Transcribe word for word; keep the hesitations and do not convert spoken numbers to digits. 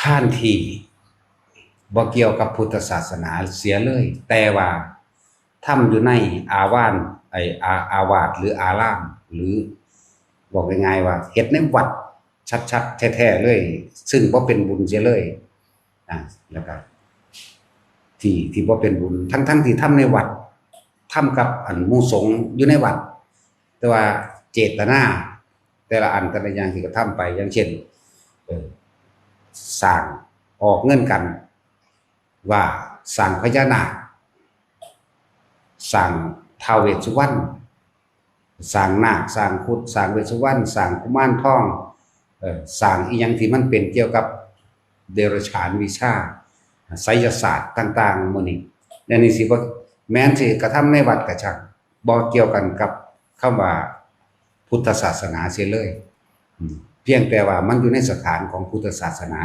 ทานที่บ่เกี่ยวกับพุทธศาสนาเสียเลย แต่ว่าทำอยู่ในอาวาส ไอ้อาอาวาสหรืออาราม หรือบอกง่ายๆว่าเฮ็ดในวัดชัดๆแท้ๆเลย ซึ่งบ่เป็นบุญเสียเลยนะ แล้วก็ที่ที่บ่เป็นบุญ ทั้งๆที่ทำในวัด ทำกับอันหมู่สงฆ์อยู่ในวัด แต่ว่าเจตนาแต่ละอันแต่ละอย่างที่กระทำไป อย่างเช่น เออ สร้าง ออกเงินกัน ว่าสร้างพญานาค สร้างท้าวเวสสุวรรณ สร้างนาค สร้างครุฑ สร้างเวสสุวรรณ สร้างกุมารทอง เออ สร้างอีหยังที่มันเป็นเกี่ยวกับเดรัจฉานวิชา ไสยศาสตร์ต่างๆหมู่นี้ อันนี้สิบ่ แม้นสิกระทำในวัดก็ช่าง บ่เกี่ยวกันกับคำว่าพุทธศาสนาเสียเลย อืม เพียงแต่ว่ามันอยู่ในสถานของพุทธศาสนา